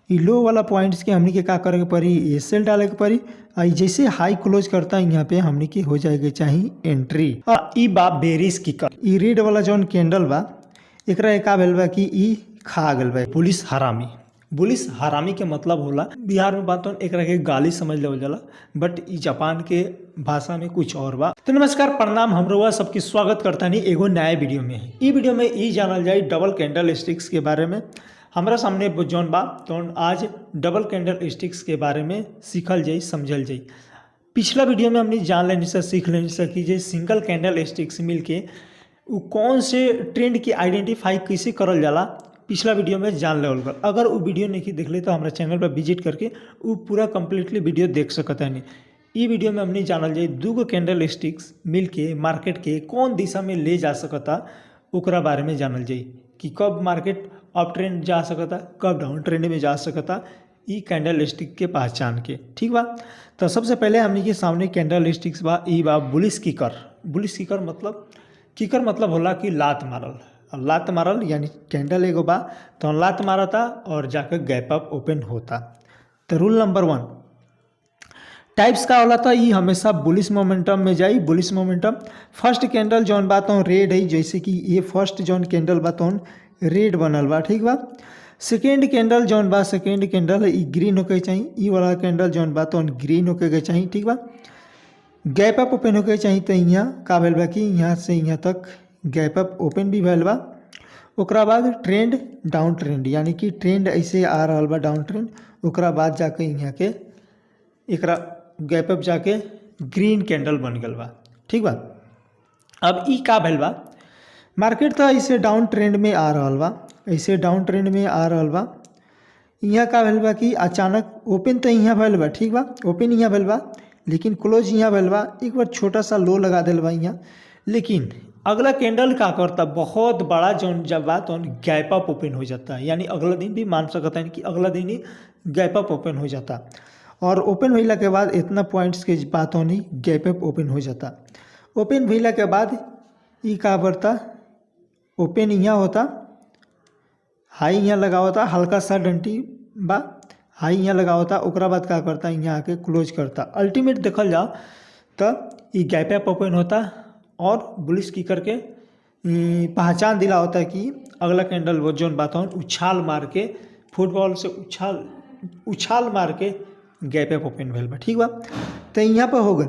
इ लो वाला पॉइंट्स के हमनी के का करे के पड़ी, एसएल डाले के पड़ी। आ जैसे हाई क्लोज करता यहाँ पे हमनी के हो जाए के चाही एंट्री। आ इ बा बेरिश किकर। इ रेड वाला जौन कैंडल बा एकरा का भेल बा कि इ खा गल बा। बुलिश हरामी, बुलिश हरामी के मतलब होला बिहार में बात एकरा के गाली समझ लेवल जाला, बट इ जापान के भाषा में कुछ और बा। तो नमस्कार, प्रणाम, हमरो सबके स्वागत करता नहीं एगो नया वीडियो में। इ वीडियो में इ जानल जाए डबल कैंडल स्टिक्स के बारे में। हमरा सामने जौन बा तो आज डबल कैंडल स्टिक्स के बारे में सीखल जाई, समझल जाई। पिछला वीडियो में हमने जान लेने से, सीख लेने से कि जे सिंगल कैंडल स्टिक्स मिल के वो कौन से ट्रेंड के आइडेंटिफाई कैसे करल जाला, पिछला वीडियो में जान लेवल गल। अगर वो वीडियो नहीं देख ले तो हमारा चैनल पर विजिट करके वो पूरा कम्प्लीटली वीडियो देख सकता है। ई वीडियो में हमने जानल जाए दूगो कैंडल स्टिक्स मिल के मार्केट के कौन दिशा में ले जा सकता, ओकरा बारे में जानल जाए कि कब मार्केट अप ट्रेंड जा सकता, कब डाउन ट्रेंड में जा सकता, ई कैंडल स्टिक के पहचान के। ठीक बा। तो सबसे पहले हमने के सामने कैंडल स्टिक्स बा, ई बा बुलिश किकर। बुलिश किकर मतलब, किकर मतलब होला कि लात मारल, लात मारल यानी कैंडल एगो बा तो लात मारता और जाकर गैप अप ओपन होता। तो रूल नंबर 1 टाइप्स का होला तो ई हमेशा बुलिश मोमेंटम में जाई। बुलिश मोमेंटम फर्स्ट कैंडल जौन बा तो रेड है, जैसे कि ये फर्स्ट जौन कैंडल बा तो रेड बनल बा। ठीक बा। सेकेंड कैंडल जौन बा, सेकेंड कैंडल ई ग्रीन होके चाहिए, ई वाला कैंडल जौन बा तो ग्रीन होके के चाहिए। ठीक बा। गैप अप ओपन होके चाहिए तो यहाँ का भेल बा कि यहाँ से यहाँ तक गैप अप ओपन भी भेल बा। ओकरा बाद ट्रेंड डाउन ट्रेंड, यानी कि ट्रेंड ऐसे आ रहा बा डाउन ट्रेंड, ओकरा बाद जाके यहाँ के एकरा गैप अप जाके ग्रीन कैंडल बन गल बा। ठीक बा। अब ई का भेल बा, मार्केट तो ऐसे डाउन ट्रेंड में आ रहा बा, ऐसे डाउन ट्रेंड में आ रहा बा। यहाँ का भेल बा कि अचानक ओपन तो यहाँ भेल बा, ठीक बा, ओपन यहाँ भेल बा, लेकिन क्लोज यहाँ भेल बा। एक बार छोटा सा लो लगा दिल बा यहाँ, लेकिन अगला कैंडल का करता बहुत बड़ा जौन जब बा तो गैप अप ओपन हो जाता है, यानी अगला दिन भी मान सकता है कि अगला दिन ही गैप अप ओपन हो जाता। और ओपन होइला के बाद इतना पॉइंट्स के बात होनी गैप अप ओपन हो जाता। ओपन भइला के बाद ई का बढ़ता, ओपन यहाँ होता, हाई यहाँ लगा होता, हल्का सा डंटी बा, हाई यहाँ लगा होता। ओकरा बाद का करता, यहाँ आके क्लोज करता। अल्टीमेट देखल जाओ तो ई गैप अप ओपन होता और बुलिश की करके पहचान दिला होता कि अगला कैंडल वो जोन बात हो उछाल मार के, फुटबॉल से उछाल उछाल मार के गैप अप ओपन भेल बा। ठीक बा। तो यहाँ पर हो गल।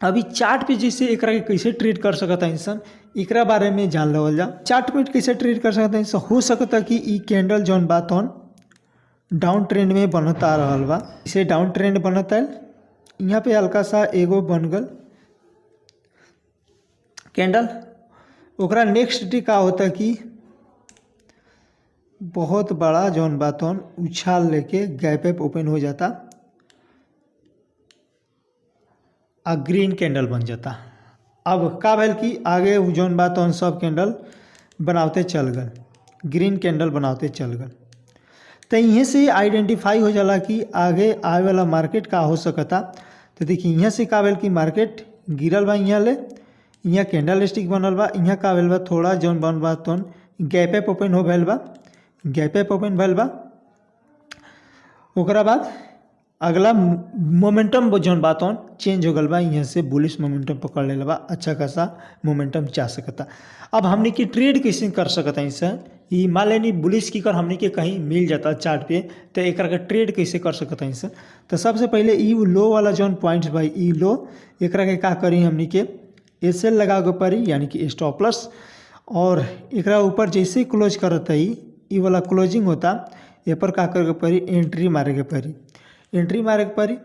अभी चार्ट पे जैसे एकरा के कैसे ट्रेड कर सकता है इंसान, एकरा बारे में जान लेवल जा। चार्ट पे कैसे ट्रेड कर सकता है इंसान, हो सकता कि ई कैंडल जौन बात ऑन डाउन ट्रेंड में बनता रहल बा, इसे डाउन ट्रेंड बनता है। यहाँ पे हल्का सा एगो बन गल कैंडल। ओकरा नेक्स्ट डे का होता कि बहुत बड़ा जौन बात ऑन उछाल लेके गैप अप ओपन हो जाता आ ग्रीन कैंडल बन जाता। अब का भेल कि आगे जौन बात ऑन सब कैंडल बनाते चल गल, ग्रीन कैंडल बनाते चल गल। तो यहाँ से आइडेंटिफाई हो जाला कि आगे आवे वाला मार्केट का हो सकता। तो देखिए यहाँ से का भेल कि मार्केट गिरल बा, यहाँ ले यहाँ कैंडल स्टिक बनल बा, यहाँ का भेल बा थोड़ा जौन बन बा तौन गैप अप ओपन हो भेल बा, गैप अप ओपन भेल बा। ओकरा बाद अगला मोमेंटम जौन बात ऑन चेंज हो गल बा, यहाँ से बुलिश मोमेंटम पकड़ ले बा, अच्छा खासा मोमेंटम जा सकता। अब हमने की ट्रेड कैसे कर सकता है सर, ये मान लेनी बुलिश की कर हमने के कहीं मिल जाता चार्ट पे, तो एक के ट्रेड कैसे कर सकता है सर। तो सबसे पहले ई लो वाला जौन पॉइंट्स भाई, ई लो एकरा के का करी हमने के एस एल लगा के पड़ी, यानी कि स्टॉप लॉस, और एकरा ऊपर जैसे क्लोज करता ही ई वाला क्लोजिंग होता, ए पर का करे के पड़ी, एंट्री मारे के पड़ी, एंट्री मारे के पड़ी।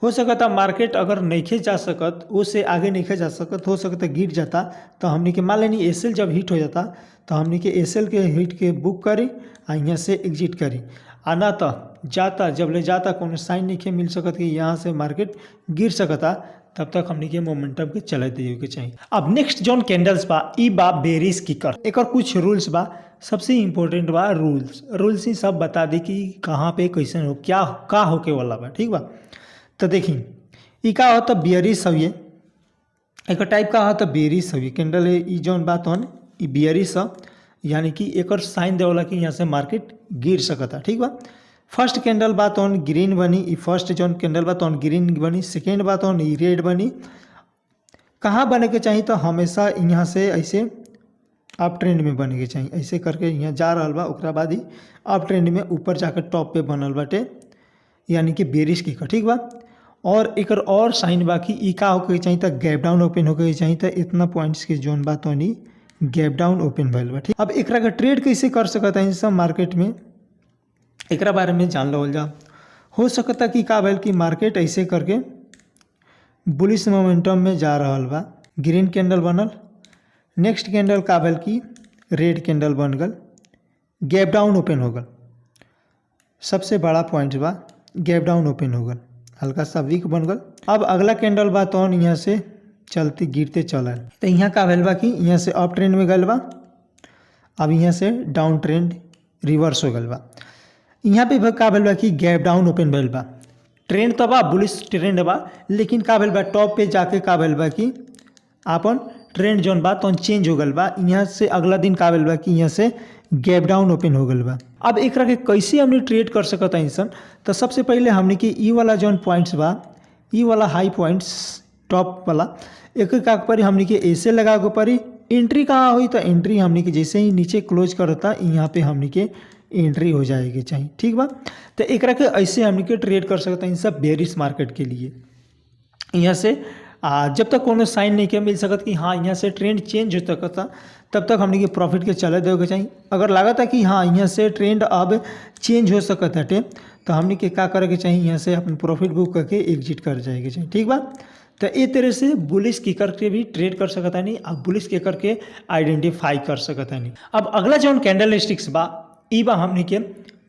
हो सकता मार्केट अगर नइखे जा सकत, वो से आगे नइखे जा सकत, हो सकता गिर जाता, तो हमनी के मान लेनी एस एल जब हिट हो जाता तो हमनी के एस एल के हिट के बुक करी आ यहाँ से एग्जिट करी। आ ना तो जाता, जब ले जाता कोनो साइन नइखे मिल सकत कि यहाँ से मार्केट गिर सकता, तब तक हमनी के मोमेंटम के चले दिए के चाहिए। अब नेक्स्ट जौन कैंडल्स बा ई बा बेरिश किकर। एकर कुछ रूल्स बा, सबसे इम्पोर्टेंट बा रूल्स। रूल्स ही सब बता दी कि कहाँ पे कैसन हो, क्या का होके वाला बा। ठीक बा। तो देखी ई का होता बियरिश हविए, एक टाइप का होता बेरिश हविए कैंडल। ई जौन बात होन ई बियरिश ह, यानी कि एकर साइन देवला कि यहाँ से मार्केट गिर सकता। ठीक बा। फर्स्ट कैंडल बा तौन ग्रीन बनी, ई फर्स्ट जौन कैंडल बा तौन ग्रीन बनी, सेकेंड बा तौन ई रेड बनी। कहाँ बने के चाही तो हमेशा यहाँ से ऐसे अप ट्रेंड में बने के चाही, ऐसे करके यहाँ जा रहल बा, ओकरा बाद ही अप ट्रेंड में ऊपर जाकर टॉप पे बनल बाटे, यानी कि बेरिश की, ठीक बा। और एकर और साइन बा कि ई का होके चाही त गैप डाउन ओपन होके चाही, त इतना पॉइंट्स के जोन बा तोनी गैप डाउन ओपन भइल बा, ठीक। अब एकरा के ट्रेड कैसे कर सकत हई सब मार्केट में, एकरा बारे में जान लवल जा। हो सकता कि का भइल कि मार्केट ऐसे करके बुलिश मोमेंटम में जा रहल बा, ग्रीन कैंडल बनल, नेक्स्ट कैंडल का भइल कि रेड कैंडल बन गल, गैप डाउन ओपन हो गल। सबसे बड़ा पॉइंट बा गैप डाउन ओपन हो गल, हल्का सा वीक बन गल। अब अगला कैंडल बा तौन यहाँ से चलते गिरते चलल, तो यहाँ का भइल बा कि यहाँ से अप ट्रेंड में गल बा, अब यहाँ से डाउन ट्रेंड रिवर्स हो गल बा। यहाँ पे का भइल बा कि गैप डाउन ओपन भइल बा, ट्रेंड तो बा बुलिश ट्रेंड बा, लेकिन का भइल बा टॉप पे जाके का भइल बा कि आपन ट्रेंड जोन बा तौन चेंज हो गल बा। यहाँ से अगला दिन का भइल बा कि यहाँ से गैप डाउन ओपन हो गल बा। अब एकरा के कैसे हमने ट्रेड कर सकत हई सन, तो सबसे पहले हमने के ई वाला जोन पॉइंट्स बा, ई वाला हाई पॉइंट्स टॉप वाला, एक का परी हमने के ऐसे लगा के परी। एंट्री कहाँ हुई तो एंट्री हमने के जैसे ही नीचे क्लोज करता यहाँ पे हमने के एंट्री हो जाएगी चाहिए, ठीक बा। तो एकरा के ऐसे हमने के ट्रेड कर सकते हैं सब बेरिश मार्केट के लिए। यहाँ से जब तक कोनो साइन नहीं के मिल सकत कि हाँ यहाँ से ट्रेंड चेंज हो सकता, तब तक हमने के प्रॉफिट के चले देवे के चाहिए। अगर लागत है कि हाँ यहाँ से ट्रेंड अब चेंज हो सकत हटे, तो हमने के का करे के चाहिए, यहाँ से अपन प्रॉफिट बुक करके एग्जिट कर जाए के चाहिए, ठीक बा। तो ये तरह से बुलिश किकर के भी ट्रेड कर सकता नहीं, अब बुलिश किकर के आइडेंटिफाई कर सकता नहीं। अब अगला जौन कैंडल स्टिक्स बा, ई बा हमने के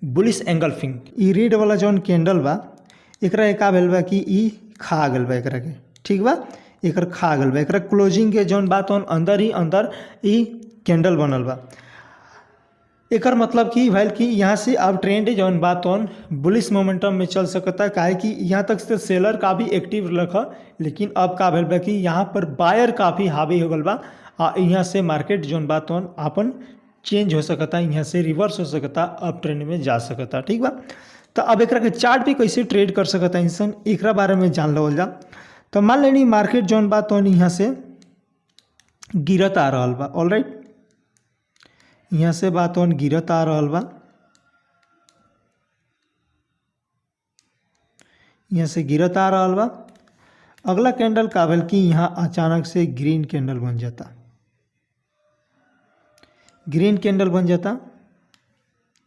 बुलिश एंगल्फिंग। ई रेड वाला जौन कैंडल बा, एकरा का भेल बा कि ई खा गल बा एकरा के, ठीक बा, एकर खा गल बा। एकरा क्लोजिंग के जौन बा तौन अंदर ही अंदर ई कैंडल बनल बा। एकर मतलब कि भइल कि यहाँ से अब ट्रेंड जौन बा तौन बुलिश मोमेंटम में चल सकता, काहे कि यहाँ तक से सेलर काफ़ी एक्टिव रख, लेकिन अब का भेल बा कि यहाँ पर बायर काफ़ी हावी हो गल बा, आ यहाँ से मार्केट जौन बा तौन आपन चेंज हो सकता, यहाँ से रिवर्स हो सकता, अप ट्रेंड में जा सकता, ठीक बा। तो अब एकरा के चार्ट पे कैसे ट्रेड कर सकता इंसान, एकरा बारे में जान लवल जा। तो मान लेनी मार्केट जौन बा तौन यहाँ से गिरत आ रहल बा, ऑलराइट, यहाँ से बा तौन गिरत आ रहल बा, यहाँ से गिरत आ रहल बा। अगला कैंडल का भेल कि यहाँ अचानक से ग्रीन कैंडल बन जाता, ग्रीन कैंडल बन जाता,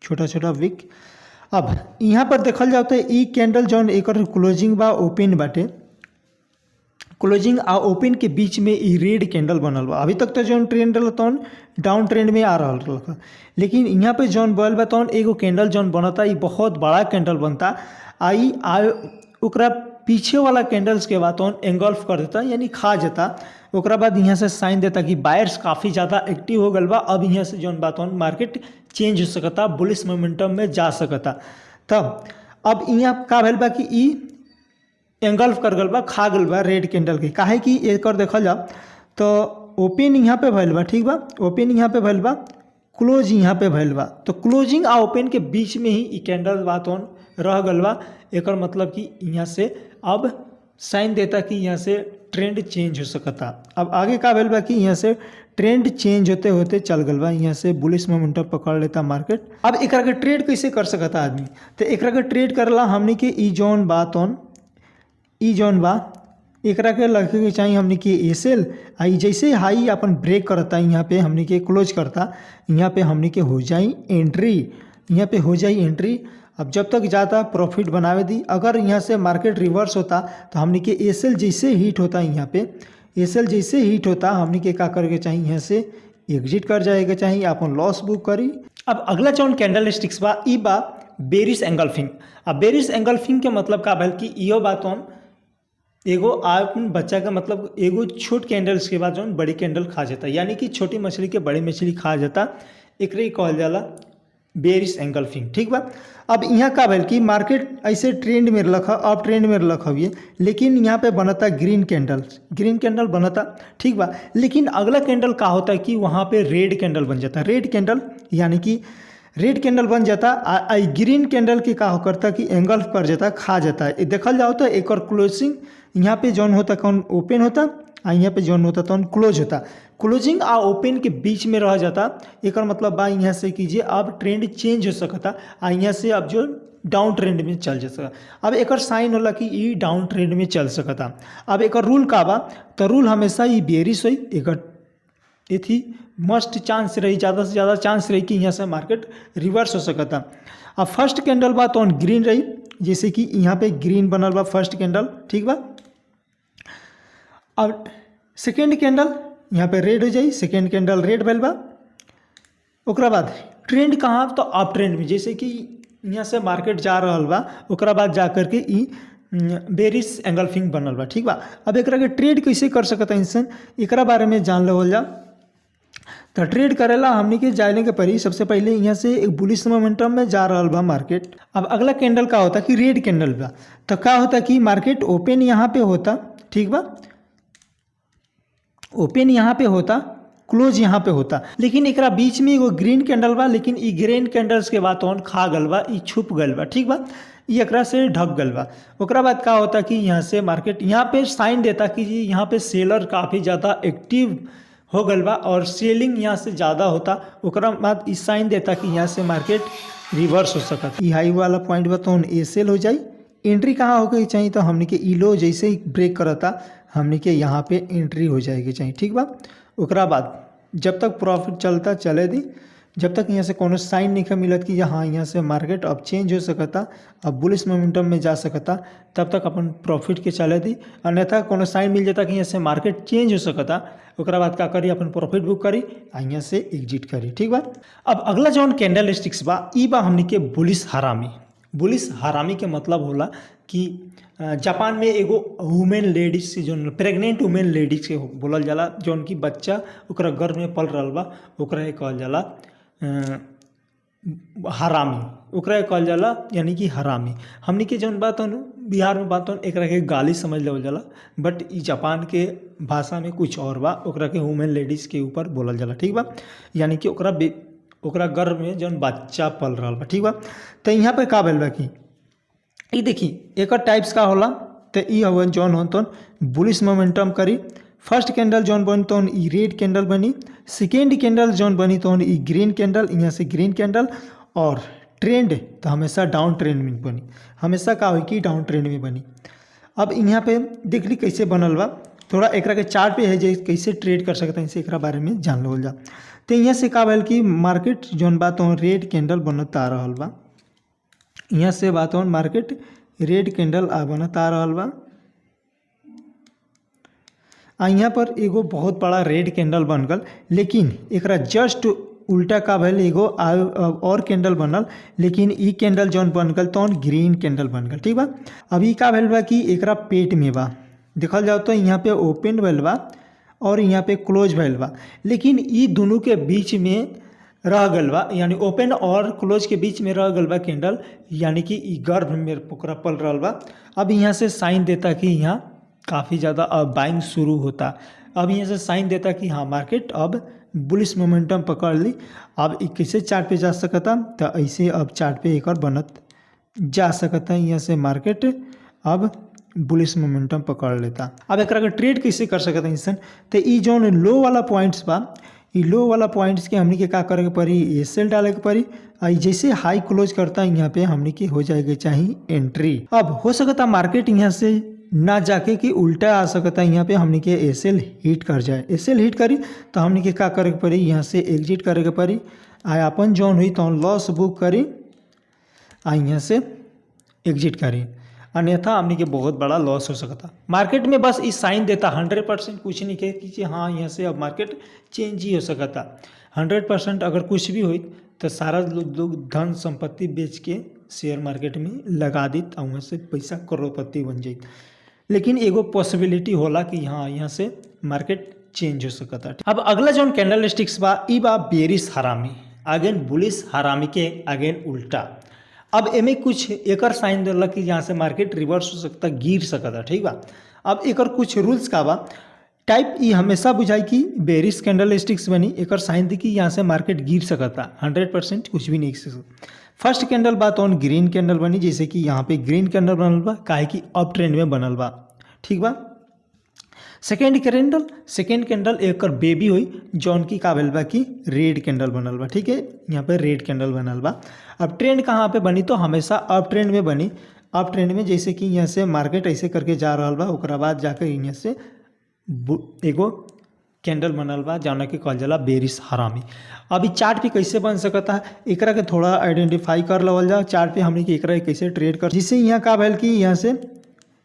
छोटा छोटा विक। अब यहाँ पर देखल जाओ तो ई कैंडल जौन एकर क्लोजिंग बा ओपन बाटे, क्लोजिंग आ ओपन के बीच में ई रेड कैंडल बनल बा। अभी तक तो जौन ट्रेंड रहा तौन डाउन ट्रेंड में आ रहल रहा, लेकिन यहाँ पे जौन बनल बा तौन एगो कैंडल जौन बनता, ई बहुत बड़ा कैंडल बनता, आ ई आ ओकरा पीछे वाला कैंडल्स के बाद तौन एंगल्फ कर देता, यानी खा जाता। ओकरा बाद यहाँ से साइन देता कि बायर्स काफ़ी ज़्यादा एक्टिव हो गल बा, अब यहाँ से जौन बा तौन मार्केट चेंज हो सकता, बुलिश मोमेंटम में जा सकता। तब अब यहाँ का भेल बा कि ई एंगल्फ कर गल बा, खा गल बा रेड कैंडल के, काहे कि एकर देखल जाओ तो ओपन यहाँ पे भइल बा, ठीक बा, ओपन यहाँ पे भइल बा, क्लोज यहाँ पे भइल बा, तो क्लोजिंग आ ओपन के बीच में ही ई कैंडल बा तौन रह गल बा। एकर मतलब कि यहाँ से अब साइन देता कि यहाँ से ट्रेंड चेंज हो सकता। अब आगे का भेल बा कि यहाँ से ट्रेंड चेंज होते होते चल गल बा, यहाँ से बुलिश मोमेंटम पकड़ लेता मार्केट। अब एकरा के ट्रेड कैसे कर सकता आदमी, तो एकरा के ट्रेड करला हमने के ई जोन बा तौन, ई जोन बा एकरा के लगे के चाहिए हमने के एसएल, आ ई जैसे हाई अपन ब्रेक करता यहाँ पे हमने के क्लोज करता, यहाँ पे हमने के हो जाई एंट्री, यहाँ पे हो जाई एंट्री। अब जब तक जाता प्रॉफिट बनावे दी, अगर यहाँ से मार्केट रिवर्स होता तो हमने के एसएल जैसे हिट होता, यहाँ पे एसएल जैसे हिट होता हमने के का करके चाहिए यहाँ से एग्जिट कर जाएगा चाहिए, अपन लॉस बुक करी। अब अगला जौन कैंडल स्टिक्स बा ई बा बेरिश एंगल्फिंग। अब बेरिश एंगल्फिंग के मतलब का भेल कि इहो बात हम एगो अपन बच्चा का मतलब एगो छोट कैंडल्स के बाद जौन बड़ी कैंडल खा जाता, यानी कि छोटी मछली के बड़ी मछली खा जाता, एकरे ही कहल जाला बेरिश एंगल्फिंग, ठीक बा। अब यहाँ का भेल कि मार्केट ऐसे ट्रेंड में रख, अप ट्रेंड में रख हुए, लेकिन यहाँ पे बनता ग्रीन कैंडल, ग्रीन कैंडल बनता, ठीक बा। लेकिन अगला कैंडल का होता है कि वहाँ पे रेड कैंडल बन जाता है, रेड कैंडल यानी कि रेड कैंडल बन जाता आ ग्रीन कैंडल के का करता कि एंगल्फ कर जाता, खा जाता। देखल जाओ तो एक क्लोजिंग यहाँ पे जौन होता कौन ओपन होता आ यहाँ पे जौन होता तौन क्लोज होता। क्लोजिंग आ ओपन के बीच में रह जाता। एक मतलब बा यहाँ से कीजिए अब ट्रेंड चेंज हो सकता आ यहाँ से अब जो डाउन ट्रेंड में चल जा सकता। अब एक साइन होला कि ई डाउन ट्रेंड में चल सकता। अब एक रूल का बा तो रूल हमेशा ई बेरिश होई, एक एथी मस्ट चांस रही, ज़्यादा से ज़्यादा चांस रही कि यहाँ से मार्केट रिवर्स हो सकता। अब फर्स्ट कैंडल बा तो ग्रीन रही, जैसे कि यहाँ पे ग्रीन बनल बा फर्स्ट कैंडल, ठीक बा। अब सेकेंड कैंडल यहाँ पे रेड हो जाई, सेकेंड कैंडल रेड भइल बा। ओकरा बाद ट्रेंड कहाँ तो अप ट्रेंड में, जैसे कि यहाँ से मार्केट जा रहा बा ओकरा बाद जा करके ई बेरिश एंगल्फिंग बनल बा, ठीक बा। अब एकरा के ट्रेड कैसे कर सकता इंसान, एकरा बारे में जान लेवल जा। तो ट्रेड करेला हमनी के जाने के पड़ी सबसे पहले यहाँ से एक बुलिश मोमेंटम में जा रहा बा मार्केट। अब अगला कैंडल का होता कि रेड कैंडल बा, तो का होता कि मार्केट ओपन यहाँ पे होता, ठीक बा, ओपन यहाँ पे होता, क्लोज यहाँ पे होता, लेकिन एकरा बीच में एगो ग्रीन कैंडल बा, लेकिन ई ग्रीन कैंडल्स के बाद तौन खा गल बा, ई छुप गल बा, ठीक बा, ई एकरा से ढक गल बा। ओकरा बाद का होता कि यहाँ से मार्केट यहाँ पे साइन देता कि जी यहाँ पे सेलर काफ़ी ज़्यादा एक्टिव हो गल बा और सेलिंग यहाँ से ज़्यादा होता। ओकरा बाद ई साइन देता कि यहाँ से मार्केट रिवर्स हो सकता। ई हाई वाला पॉइंट बा तो ए सेल हो जाई। एंट्री कहाँ हो गई चाहिए तो हमने के ई लो जैसे ही ब्रेक करता हमने के यहाँ पे एंट्री हो जाएगी चाहिए, ठीक बा। ओकरा बाद जब तक प्रॉफिट चलता चले दी, जब तक यहाँ से कोनो साइन नहीं मिलत कि हाँ यहाँ से मार्केट अब चेंज हो सकता, अब बुलिश मोमेंटम में जा सकता, तब तक अपन प्रॉफिट के चले दी। अन्यथा कोनो साइन मिल जाता कि यहाँ से मार्केट चेंज हो सकता, ओकरा बाद का करी अपन प्रॉफिट बुक करी आ यहाँ से एग्जिट करी, ठीक बा। अब अगला जौन कैंडल स्टिक्स बा ई बा हमनी के बुलिश हरामी। बुलिश हरामी के मतलब होला कि जापान में एगो वुमेन लेडीज जो प्रेग्नेंट वुमेन लेडीज के बोलल जाला, जौन की बच्चा ओकरा गर्भ में पल रहा बा ओकरा के कहल जाला हरामी, ओकरा के कहल जाला यानी कि हरामी। हमनी के जौन बात बिहार में बात एकरा के गाली समझ लेवल जाला, बट ई जापान के भाषा में कुछ और बा, ओकरा के वुमेन लेडीज के ऊपर बोलल जाला, ठीक बा, यानी कि ओकरा ओकरा गर्भ में जौन बच्चा पल रहा बा, ठीक बा। तो यहाँ पे का भइल बा कि ई देखी एकर टाइप्स का होला, तो ई हवन जौन होन तौन बुलिश मोमेंटम करी। फर्स्ट कैंडल जौन बनी तौन ई रेड कैंडल बनी, सेकेंड कैंडल जौन बनी तौन ई ग्रीन कैंडल, यहाँ से ग्रीन कैंडल, और ट्रेंड तो हमेशा डाउन ट्रेंड में बनी, हमेशा का होई कि डाउन ट्रेंड में बनी। अब यहाँ पे देख ली कैसे बनल बा, थोड़ा एकरा के चार्ट पे है जे कैसे ट्रेड कर सकते हैं, इसे एकरा बारे में जान लो जा। तो यहाँ से का भइल कि मार्केट जौन बा तो रेड कैंडल बनत आ रहल बा, यहाँ से बात मार्केट रेड कैंडल आ बनत आ रहल बा, आ यहाँ पर एगो बहुत बड़ा रेड कैंडल बन गल, लेकिन एकरा जस्ट उल्टा का भइल एगो और कैंडल बनल, लेकिन ई कैंडल जौन बन गल तौन ग्रीन कैंडल बन गल, ठीक बा। अब ई का भइल बा कि एकरा पेट में बा, देखल जाओ तो यहाँ पे ओपन भइल बा और यहाँ पे क्लोज भइल बा, लेकिन ई दोनों के बीच में रह गल बा, यानी ओपन और क्लोज के बीच में रह गल बा कैंडल, यानी कि ई गर्भ में ओकरा पल रहल बा। अब यहाँ से साइन देता कि यहाँ काफ़ी ज़्यादा अब बाइंग शुरू होता, अब यहाँ से साइन देता कि हाँ मार्केट अब बुलिश मोमेंटम पकड़ ली। अब ई कैसे चार्ट पे जा सकता, तो ऐसे अब चार्ट पे एक और बनत जा सकता, यहाँ से मार्केट अब बुलिश मोमेंटम पकड़ लेता। अब एकरा के ट्रेड कैसे कर सकता इंसान, तो ई जौन लो वाला पॉइंट्स बा, ई लो वाला पॉइंट्स के हमनी के का करे के पड़ी, ए सेल डाले के पड़ी, आ जैसे हाई क्लोज करता यहाँ पे हमनी के हो जाएगी चाहिए एंट्री। अब हो सकता मार्केट यहाँ से ना जाके कि उल्टा आ सकता है, यहाँ पे हमनी के एसएल हिट कर जाए, एसएल हिट करी तो हमनी के का करे के पड़ी, यहाँ से एग्जिट करे के पड़ी, आ अपन जौन हुई तो लॉस बुक करी आ यहाँ से एग्जिट करी, अन्यथा हमनी के बहुत बड़ा लॉस हो सकता। मार्केट में बस इस साइन देता 100% कुछ नहीं के कि हाँ यहाँ से अब मार्केट चेंज ही हो सकता। 100% अगर कुछ भी हुई तो सारा लोग धन संपत्ति बेच के शेयर मार्केट में लगा दी और वहाँ से पैसा करोड़पति बन जाए, लेकिन एगो पॉसिबिलिटी होला कि हाँ यहाँ से मार्केट चेंज हो सकता। अब अगला जौन कैंडल स्टिक्स बा ई बा बेरिश हरामी, अगेन बुलिश हरामी के अगेन उल्टा। अब एमे कुछ एकर साइन दिलक कि यहाँ से मार्केट रिवर्स हो सकता, गिर सकता, ठीक बा। अब एकर कुछ रूल्स का बा, टाइप ई हमेशा बुझाई कि बेरिश कैंडल स्टिक्स बनी, एकर साइन दी कि यहाँ से मार्केट गिर सकता, 100% कुछ भी नहीं सकता। फर्स्ट कैंडल बा तो ग्रीन कैंडल बनी, जैसे कि यहाँ पे ग्रीन कैंडल बनल बा, काहे कि अप ट्रेंड में बनल बा, ठीक बा। सेकेंड कैंडल एकर बेबी हुई, जौन की का भेल बा कि रेड कैंडल बनल बा, ठीक है। यहाँ पे रेड कैंडल बनल बा। अब ट्रेंड कहाँ पे बनी? तो हमेशा अप ट्रेंड में बनी। अप ट्रेंड में जैसे कि यहाँ से मार्केट ऐसे करके जा रहा बा, ओकरा बाद जाकर यहाँ से एगो कैंडल बनल बा, जौना के कहल जाला बेरिश हरामी। अभी चार्ट पे कैसे बन सकता है, एकरा के थोड़ा आइडेंटिफाई कर लवल जाओ। चार्ट पे हमने के एकरा के कैसे ट्रेड कर, जिससे यहाँ का भइल कि यहाँ से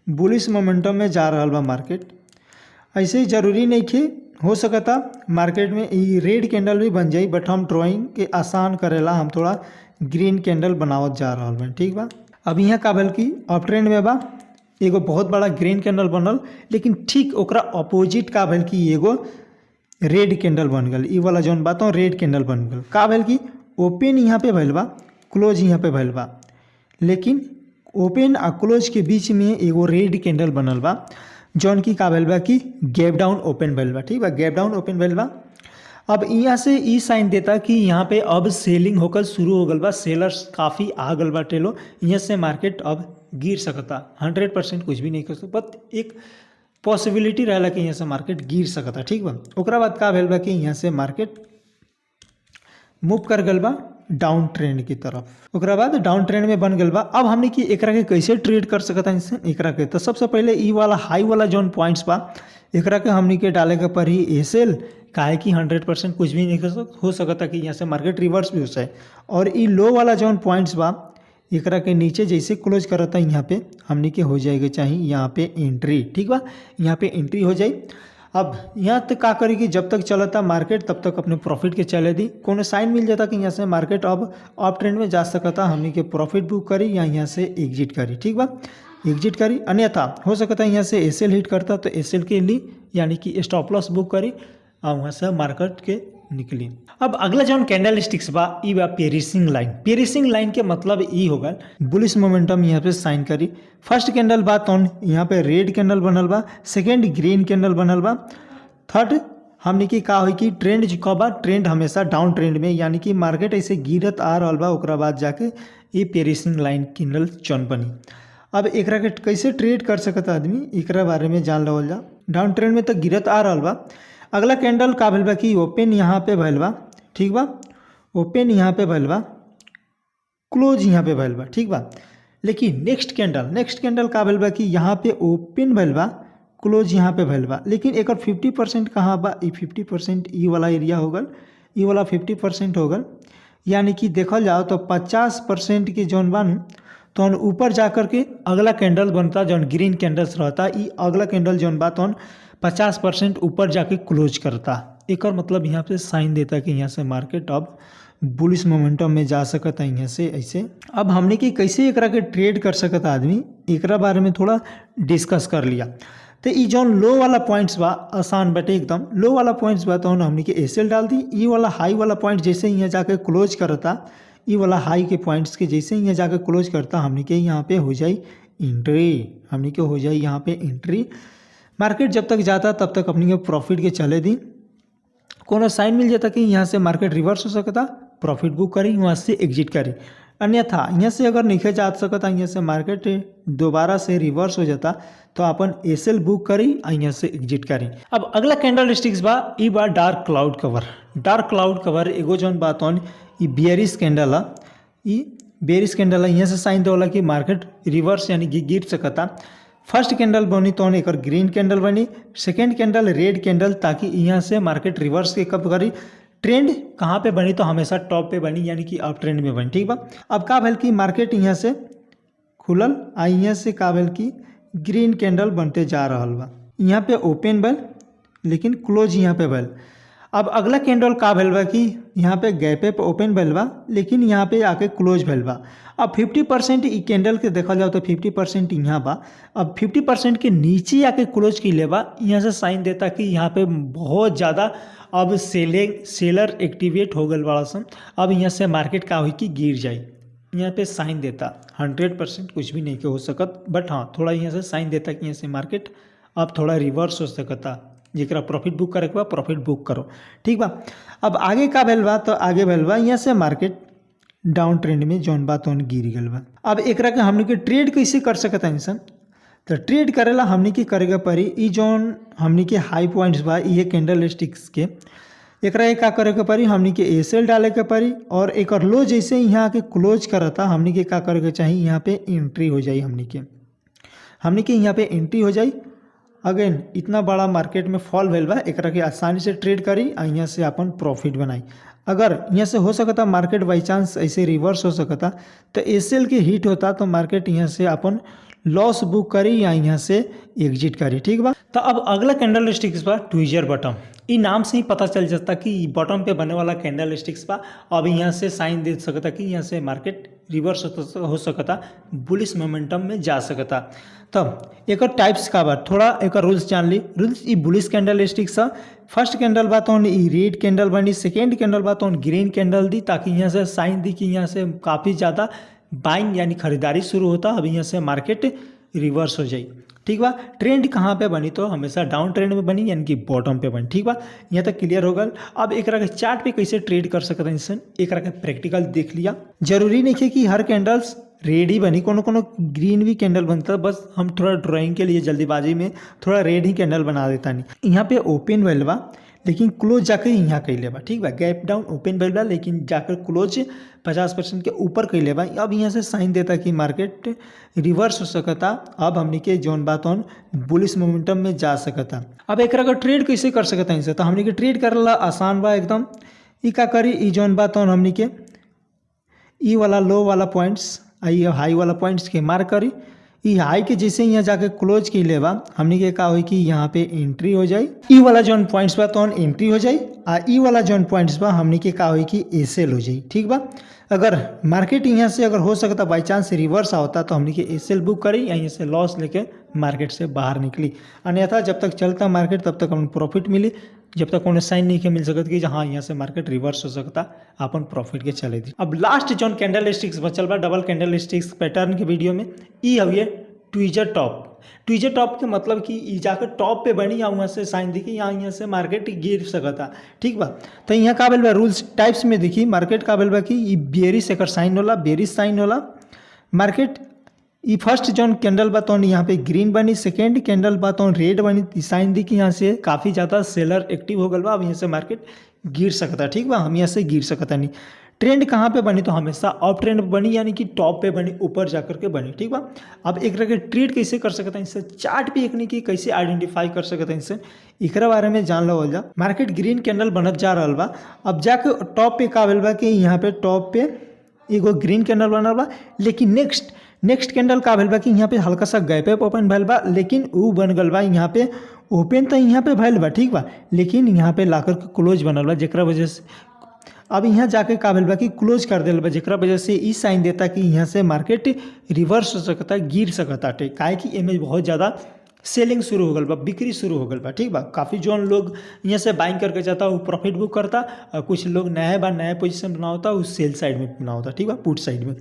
बुलिश मोमेंटम में जा रहा बा मार्केट। ऐसे जरूरी नहीं कि हो सकता मार्केट में ई रेड कैंडल भी बन जाई, बट हम ड्राइंग के आसान करेला हम थोड़ा ग्रीन कैंडल बनावत जा रहा बानी, ठीक बा। अब यहाँ का भइल कि अप ट्रेंड में बा, एगो बहुत बड़ा ग्रीन कैंडल बनल, लेकिन ठीक ओकरा अपोजिट का भइल कि एगो रेड कैंडल बन गल। ई वाला जौन बा तो रेड कैंडल बन गल। का भइल कि ओपन यहाँ पे भइल बा, क्लोज यहाँ पे भइल बा, लेकिन ओपन आ क्लोज के बीच में एगो रेड कैंडल बनल बा, जौन की का भइल बा कि गैप डाउन ओपन भइल बा, ठीक बा, गैप डाउन ओपन भइल बा। अब यहाँ से ई साइन देता कि यहाँ पे अब सेलिंग होकर शुरू हो गल बा, सेलर्स काफ़ी आ गल बाटे लो, यहाँ से मार्केट अब गिर सकता। 100% कुछ भी नहीं कर सकता, बट एक पॉसिबिलिटी रहेला कि यहाँ से मार्केट गिर सकता, ठीक बा। ओकरा बाद का भेल बा कि यहाँ से मार्केट मूव कर गल बा डाउन ट्रेंड की तरफ। ओकरा बाद डाउन ट्रेंड में बन गल बा। अब हमने कि एकरा के कैसे ट्रेड कर सकता है एकरा के, तो सबसे पहले ई वाला हाई वाला जौन पॉइंट्स बा, एकरा के हमनी के डाले के पड़ी एसएल, काहे कि 100% कुछ भी नहीं कर सक, हो सकता कि यहाँ से मार्केट रिवर्स भी हो जाए। और ई लो वाला जौन पॉइंट्स बा, एकरा के नीचे जैसे क्लोज करता, यहाँ पे हमनी के हो जाएगा चाहिए यहाँ पे एंट्री, ठीक बा, यहाँ पे एंट्री हो जाए। अब यहाँ तक का करी कि जब तक चलता मार्केट तब तक अपने प्रॉफिट के चले दी। कोनो साइन मिल जाता कि यहाँ से मार्केट अब अप ट्रेंड में जा सकता, हमनी के प्रॉफिट बुक करी या यहाँ से एग्जिट करी, ठीक बा, एग्जिट करी। अन्यथा हो सकता है यहाँ से एसएल हिट करता तो एसएल के ली, यानी कि स्टॉप लॉस बुक करी और वहाँ से मार्केट के निकली। अब अगला जौन कैंडल स्टिक्स बा, ई बा पेरिसिंग लाइन। पेरिसिंग लाइन के मतलब ई होगा बुलिश मोमेंटम यहाँ पे साइन करी। फर्स्ट कैंडल बा तौन यहाँ पे रेड कैंडल बनल बा, सेकेंड ग्रीन कैंडल बनल बा, थर्ड हमने की का होई कि ट्रेंड जो बा, ट्रेंड हमेशा डाउन ट्रेंड में, यानी कि मार्केट ऐसे गिरत आ रहा बा, ओकरा बाद जाके ये पेरिसिंग लाइन कैंडल चौन बनी। अब एकरा के कैसे ट्रेड कर सकता आदमी, एकरा बारे में जान लवल जा। डाउन ट्रेंड में तो गिरत आ रहा बा। अगला कैंडल का भइल बा कि ओपन यहाँ पे भइल बा, ठीक बा, ओपन यहाँ पे भइल बा, क्लोज यहाँ पे भइल बा, ठीक बा। लेकिन नेक्स्ट कैंडल का भइल बा कि यहाँ पे ओपन भइल बा, क्लोज यहाँ पे भइल बा, लेकिन एकर 50% कहाँ बा? ई 50% ई वाला एरिया हो गल, ई वाला 50% हो गल, यानी कि देखल जाओ तो 50% के जौन बा नु, तौन ऊपर जा करके अगला कैंडल बनता, जौन ग्रीन कैंडल्स रहता, ई अगला कैंडल जौन बा तौन 50% ऊपर जाके क्लोज करता। एकर मतलब यहाँ पे साइन देता कि यहाँ से मार्केट अब बुलिश मोमेंटम में जा सकता है यहाँ से ऐसे। अब हमने कि कैसे एकरा के ट्रेड कर सकता आदमी, एकरा बारे में थोड़ा डिस्कस कर लिया। तो ई जौन लो वाला पॉइंट्स बा, आसान बटे एकदम। लो वाला पॉइंट्स बा तो हमने के एसएल डाल दी। ई वाला हाई वाला पॉइंट जैसे यहाँ जाके क्लोज करता, ई वाला हाई के पॉइंट्स के जैसे यहाँ जाके क्लोज करता, हमने के यहाँ पे हो जाई एंट्री, हमने के हो जाई यहाँ पे एंट्री। मार्केट जब तक जाता तब तक अपनी के प्रॉफिट के चले दी। कोनो साइन मिल जाता कि यहाँ से मार्केट रिवर्स हो सकता, प्रॉफिट बुक करी, वहाँ से एग्जिट करी। अन्यथा यहाँ से अगर नहीं जा सकता, यहाँ से मार्केट दोबारा से रिवर्स हो जाता तो अपन एसएल बुक करी और यहाँ से एग्जिट करी। अब अगला कैंडल स्टिक्स बा, ई बा dark cloud cover. Dark cloud cover एगो जौन बा तौन ई बियरिश कैंडल है, ई बेरिश कैंडल है। यहाँ से साइन देवला कि मार्केट रिवर्स यानी कि गिर सकता। फर्स्ट कैंडल बनी तो एक ग्रीन कैंडल बनी, सेकेंड कैंडल रेड कैंडल, ताकि यहाँ से मार्केट रिवर्स के कब करी। ट्रेंड कहाँ पे बनी? तो हमेशा टॉप पे बनी, यानी कि अप ट्रेंड में बनी, ठीक बा। अब का भइल कि मार्केट यहाँ से खुलल आ यहाँ से का भइल कि ग्रीन कैंडल बनते जा रहा बा। यहाँ पे ओपन भइल लेकिन क्लोज यहाँ पे भइल। अब अगला कैंडल का भइल बा कि यहाँ पे गैपे पे ओपन भइल बा, लेकिन यहाँ पे आके क्लोज भइल बा। अब 50% ई कैंडल के देखल जाओ तो 50% यहाँ बा। अब 50% के नीचे आके क्लोज की बा। यहाँ से साइन देता कि यहाँ पे बहुत ज़्यादा अब सेलिंग सेलर एक्टिवेट हो गल बड़ा सन। अब यहाँ से मार्केट का हुई कि गिर जाए, यहाँ पे साइन देता। 100% कुछ भी नहीं के हो सकत, बट हाँ, थोड़ा यहाँ से साइन देता कि यहाँ से मार्केट अब थोड़ा रिवर्स हो सकता। जेकरा प्रॉफिट बुक करे के बा प्रॉफिट बुक करो, ठीक बा। अब आगे का भेल बा, तो आगे भेल बा यहाँ से मार्केट डाउन ट्रेंड में जौन बा तौन गिर गल बा। अब एकरा के हमनी के ट्रेड कैसे कर सकत हनी सन, तो ट्रेड करेला हमनी के करे के पड़ी ई जौन हमनी के हाई पॉइंट्स बा ये कैंडल स्टिक्स के, एकरा के का करे के पड़ी, हमनी के एसएल डाले के पड़ी और एक लो जैसे यहाँ के क्लोज करता हमनी के का करे के चाही, यहाँ पे एंट्री हो जाई, हमनी के यहाँ पे एंट्री हो जाई। अगेन इतना बड़ा मार्केट में फॉल भेल बा, एकरा के आसानी से ट्रेड करी आ यहाँ से अपन प्रॉफिट बनाई। अगर यहाँ से हो सकता मार्केट बाई चांस ऐसे रिवर्स हो सकता तो एसएल के हिट होता तो मार्केट यहाँ से अपन लॉस बुक करी या यहाँ से एग्जिट करी, ठीक बा। तो अब अगला कैंडल स्टिक्स बा ट्वीजर बॉटम। ई नाम से ही पता चल जाता कि बॉटम पे बने वाला कैंडल स्टिक्स बा। अब यहाँ से साइन दे सकता कि यहाँ से मार्केट रिवर्स हो सकता, बुलिश मोमेंटम में जा सकता। तब एक टाइप्स का बा, थोड़ा एक रूल्स जान ली। रूल्स ई बुलिश कैंडल स्टिक्स है, फर्स्ट कैंडल बा तो ई रेड कैंडल बनी, सेकेंड कैंडल बा तो ग्रीन कैंडल दी, ताकि यहाँ से साइन दी कि यहाँ से काफ़ी ज़्यादा बाइंग यानी खरीदारी शुरू होता। अब यहाँ से मार्केट रिवर्स हो जाए, ठीक बा। ट्रेंड कहाँ पे बनी, तो हमेशा डाउन ट्रेंड में बनी यानी कि बॉटम पे बनी, ठीक बा। यहाँ तक क्लियर हो गल। अब एक के चार्ट पे कैसे ट्रेड कर सकते हैं इंसान, एक के प्रैक्टिकल देख लिया। जरूरी नहीं है कि हर कैंडल्स रेड ही बनी, कोनो कोनो ग्रीन भी कैंडल बनता, बस हम थोड़ा ड्राइंग के लिए जल्दीबाजी में थोड़ा रेड ही कैंडल बना देता नहीं। यहाँ पे ओपन भइल बा लेकिन क्लोज जाके यहाँ कैले बा, ठीक बा। गैप डाउन ओपन भइल बा लेकिन जाकर क्लोज 50% के ऊपर कैले बा। अब यहाँ से साइन देता कि मार्केट रिवर्स हो सकता। अब हमनी के जौन बात ऑन बुलिश मोमेंटम में जा सकता। अब एक ट्रेड कैसे कर सकता है, तो हमनी के ट्रेड करला आसान बा एकदम। ई का करी, ई जौन बात ऑन हमनी के ई वाला लो वाला पॉइंट्स आई हाई वाला पॉइंट्स के मार्क करी। ई हाई के जैसे यहाँ जाके क्लोज की लेबा हमनी के का होई कि यहाँ पे एंट्री हो जाई। ई वाला जौन पॉइंट्स बा तौन एंट्री हो जाई आ ई वाला जौन पॉइंट्स बा हमनी के का होई कि एसएल हो जाई, ठीक बा। अगर मार्केट यहाँ से अगर हो सकता बाई चांस रिवर्स आवता तो हमनी के एसएल बुक करी या यहाँ से लॉस लेके मार्केट से बाहर निकली, अन्यथा जब तक चलता मार्केट तब तक हम प्रॉफिट मिली, जब तक कोनो साइन नहीं के मिल सकत कि हाँ यहाँ से मार्केट रिवर्स हो सकता अपन प्रॉफिट के चले दी। अब लास्ट जौन कैंडल स्टिक्स बचल बा डबल कैंडल स्टिक्स पैटर्न के वीडियो में, ई हवे ट्वीजर टॉप। ट्वीजर टॉप के मतलब कि ई जाकर टॉप पे बनी या वहाँ से साइन दी कि यहाँ यहाँ से मार्केट गिर सकता, ठीक बा। तो यहाँ का भेल बा रूल्स टाइप्स में देखी मार्केट का भेल बा कि ई बेरिश एकर साइन होला, बेरिश साइन होला। मार्केट ई फर्स्ट जौन कैंडल बा तौन यहाँ पे ग्रीन बनी, सेकेंड कैंडल बा तौन रेड बनी, साइन दी कि यहाँ से काफ़ी ज़्यादा सेलर एक्टिव हो गल बा। अब यहाँ से मार्केट गिर सकता, ठीक बा, हम यहाँ से गिर सकता नहीं। ट्रेंड कहाँ पे बनी, तो हमेशा अप ट्रेंड बनी यानी कि टॉप पे बनी, ऊपर जाकर के बनी, ठीक बा। अब एक के ट्रेड कैसे कर सकते हैं, इससे चार्ट पे एक कि कैसे आइडेंटिफाई कर सकते हैं इससे, एकरा बारे में जान लो जा। मार्केट ग्रीन कैंडल बनत जा रहा बा, अब जाके टॉप पे का भेल बा कि यहाँ पे टॉप पे एगो ग्रीन कैंडल बनल बा, लेकिन नेक्स्ट नेक्स्ट कैंडल का भेल बा कि यहाँ पे हल्का सा गैप अप ओपन भइल बा, लेकिन ऊ बन गल बा यहाँ पे ओपन तो यहाँ पे भइल बा, ठीक बा, लेकिन यहाँ पे लाकर के क्लोज बनल बा, जेकरा वजह से अब यहाँ जाके का भेल बा कि क्लोज कर दिल बा, जेकरा वजह से ई साइन देता कि यहाँ से मार्केट रिवर्स हो सकता, गिर सकता, ठीक। काहे कि एमे बहुत ज़्यादा सेलिंग शुरू हो गल बा, बिक्री शुरू हो गल बा, ठीक बा। काफ़ी जौन लोग यहाँ से बाइंग करके जाता वो प्रॉफिट बुक करता, और कुछ लोग नया बा नया पोजीशन बनावता वो सेल साइड में बनावता, ठीक बा, पुट साइड में,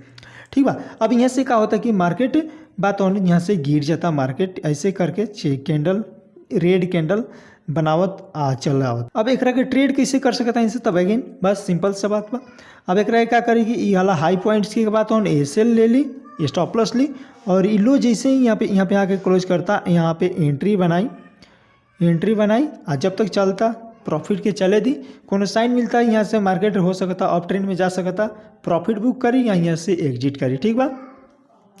ठीक बा। अब यहाँ से का होता कि मार्केट बात यहाँ से गिर जाता मार्केट, ऐसे करके कैंडल रेड कैंडल बनावत आ चल आवत। अब एकरा के ट्रेड कैसे कर सकता है इनसे, तब अगेन बस सिंपल सा बात बा। अब एकरा के का करी कि ई वाला हाई पॉइंट्स के बात ऑन एसएल ले ली, स्टॉप लॉस ली, और ई लो जैसे ही यहाँ पे आके क्लोज करता यहाँ पे एंट्री बनाई, एंट्री बनाई आ जब तक चलता प्रॉफिट के चले दी, कोनो साइन मिलता है यहाँ से मार्केट हो सकता अप ट्रेंड में जा सकता, प्रॉफिट बुक करी या यहाँ से एग्जिट करी, ठीक बा।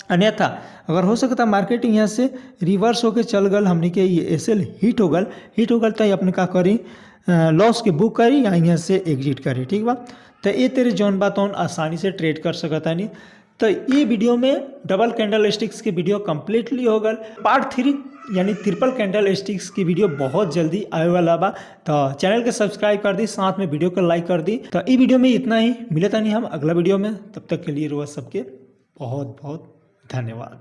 अन्यथा अगर हो सकता मार्केट यहाँ से रिवर्स होके चल गल, हमने के ये एसएल हिट हो गल, हिट हो गल तो अपने का करी लॉस के बुक करी या यहाँ से एग्जिट करी, ठीक बा। तो ये तेरे जौन बात आसानी से ट्रेड कर सकता नहीं। तो ये वीडियो में डबल कैंडल स्टिक्स की वीडियो कम्प्लीटली हो गल। पार्ट 3 यानी ट्रिपल कैंडल स्टिक्स की वीडियो बहुत जल्दी आए वाला बा। तो चैनल के सब्सक्राइब कर दी, साथ में वीडियो को लाइक कर दी। तो ये वीडियो में इतना ही, मिले नहीं हम अगला वीडियो में, तब तक के लिए रोज सबके बहुत बहुत धन्यवाद।